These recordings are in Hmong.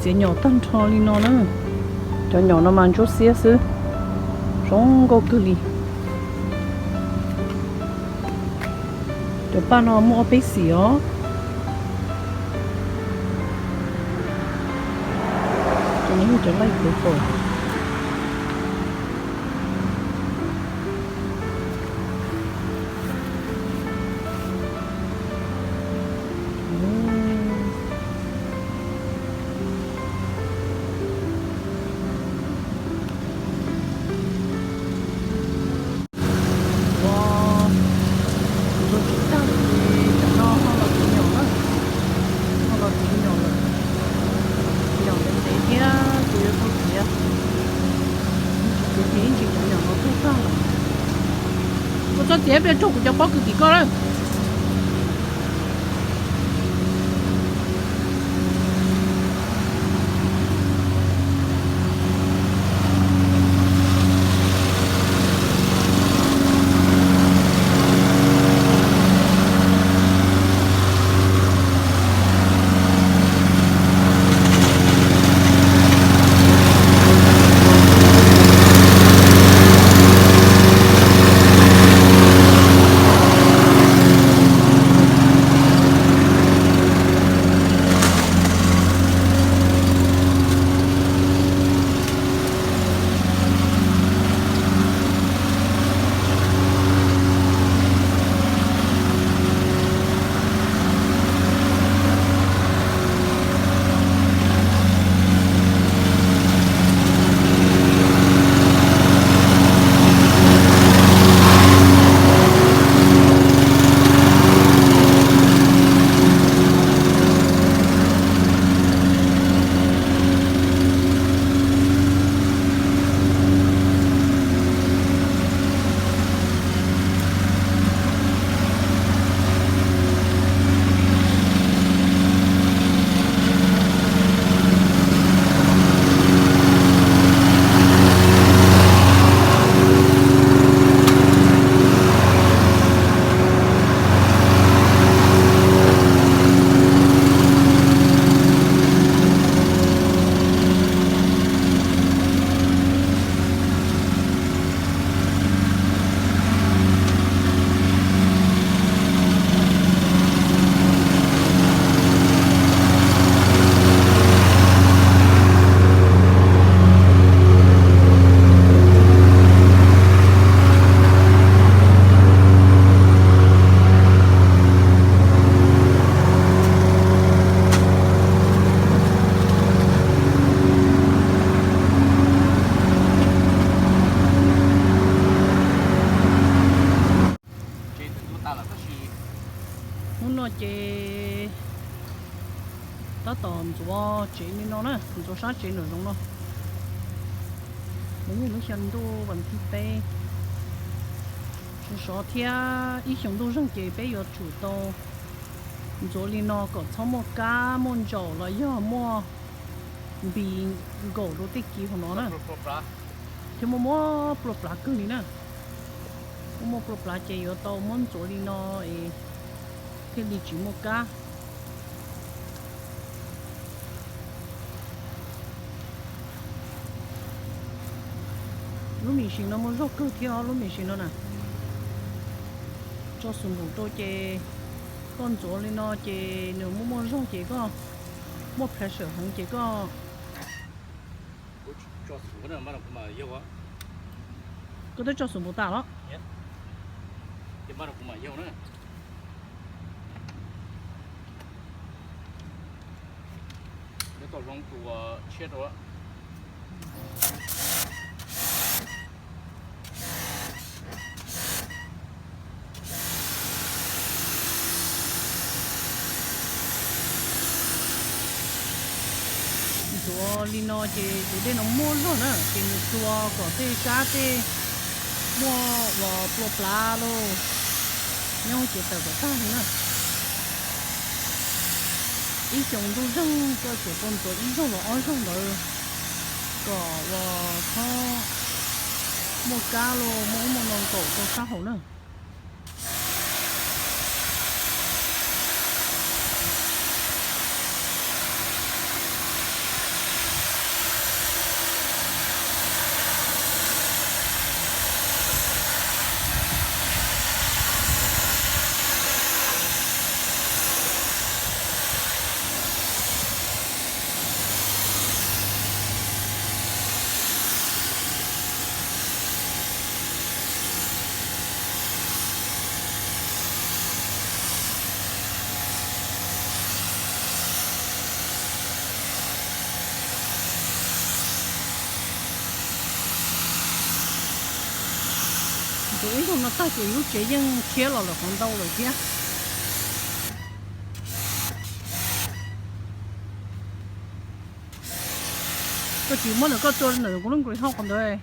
Txiav nyom tag nrho li no na. Cov nyom no mas ntsuab xiab xwb, zoo nkauj kawg li. Cov paj no muaj ob peb xim os. Cov no yog cov laij purple. Ua, ntxuav tsis tag li ces cov no ho los txiav nyom na, ho los txiav nyom lawm. Nyom ntev ntev thiab kuv yuav tau txiav, txiav ces ib ntsis cov nyom no tuag tag lawm. Koj txhob txiav ib pliag tso kuv cov pob kws tim koj lawm. Hnub no ces tab tom ntxuav tsev li no na, ntxuav sab tsev nram zoov no. Nws yog lub xya ntuj vas thib peb, sov sov thiab ib xyoo ntuj zeeg ces peb yuav tsum tau ntxuav li no kom txhob muaj kab muaj ntsaum los yog muaj npis nkaum rau tej kiv hauv no na. Thiab muaj muaj plua plav kawg li na. Muaj muaj plua plav ces yuav tau muab ntxuav li no es thiaj li tsis muaj kab. Lub machine no muaj zog kawg thiab os, lub machine no na. Tso xus npum rau ces koj ntxuav li no ces nws muaj muaj zog ces koj muaj pressure heev ces koj, koj twb tso xus npum tas los? Nyob tau zoo tus tshiab rau. Ntxuav li no ces tus dej no muaj zog na, ces nws tua kom tej kab tej muaj uas plua plav los nyob ces tawm kom tag li na. Ib xyoo ntuj zeeg koj tseem tau ntxuav ib zaug los ob zaug ntawd kom uas txhob muaj kab los muaj ub muaj no nkaum rau sab hauv na. Ib ntus no tag ces lub tsev yeej khiav los lawm qhov ntau lawm thiab. Koj tsis muab ntawm koj tso ntawm kuv lub greenhouse qhov ntawd.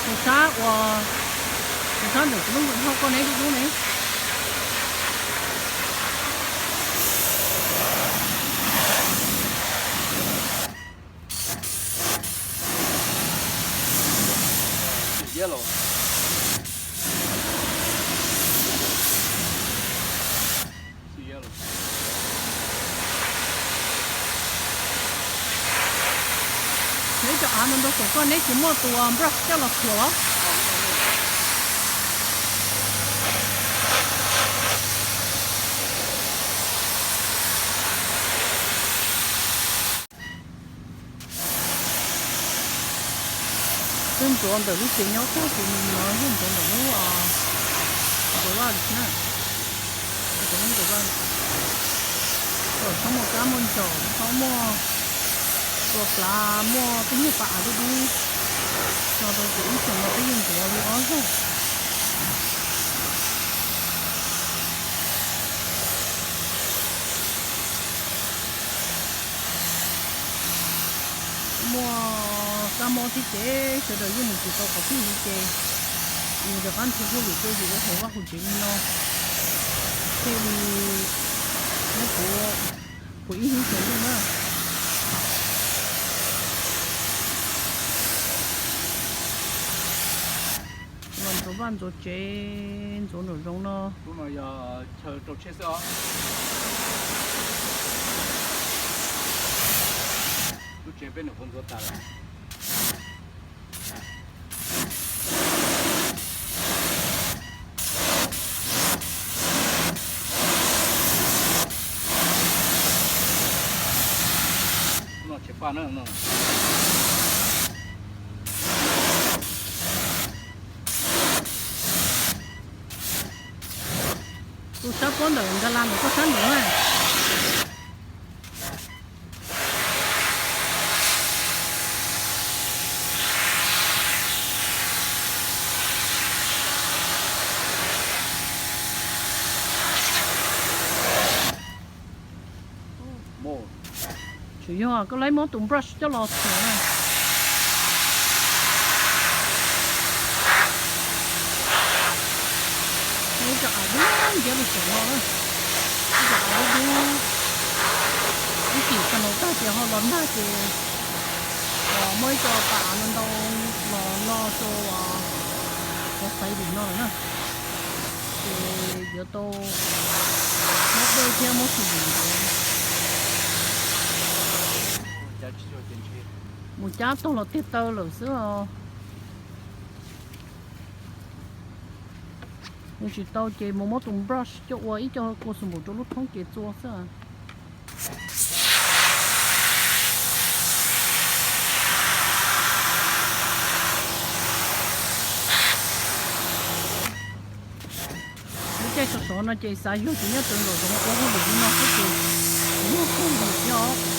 Tus sab uas, tus sab ntawm kuv lub greenhouse koj neb dub dub ne. Neb cov av no ntau saum koj neb tsis muaj tus brush coj los khuam los? Twb ntxuav ntawm lub tsev nyob tag ces nws no yeej ntxuav ntawm lub, ntxuav vaj na. Ntxuav lub ntxuav vaj. Kom txhob muaj kab muaj ntsaum, txhob muaj tua plav, muaj tej nyuag pas av dub dub. No rau ces ib xyoos no peb yeej ntxuav li ob zaug. Muaj kab mob thiab ces sawv daws yeej mus tsis tau qhov twg li ces nws rov qab nrhiav hauj lwm tuaj yus ua hauv vaj hauv tsev li no. Thiaj li muab kuv, kuv ib hnub tsaus ntuj na. Los ntxuav vaj ntxuav tsev, ntxuav nraum zoov no. Yog chaw rau tsheb xwb os. Lub tsev peb nws kuv ntxuav tas lawm. No tsev paj na no. Tus sab pob ntawm nta la ntawm koj sab ntawd na. Tsuas yog koj laib muab tus brush coj los khuam na. Ib co av dub nciab li saum no, ib co av dub dub. Ib chim tag no tag ces ho los nag ces muaj ib co pas av no ntau los no rau qhov xaiv vim no lawm na. Ces yuav tau muab dej thiab muab xus vim ntawd. Mus cab tog los tiag taw lawm xwb os. Mus tsis tau ces mus muab tus brush coj ua ib co kua xus npaum rau lub thoob kev txua xwb. Lub caij sov sov no ces xav yug tsis nyob tsev nraum zoov ua hauj lwm li no xwb ces muaj kawg nkaus thiab os.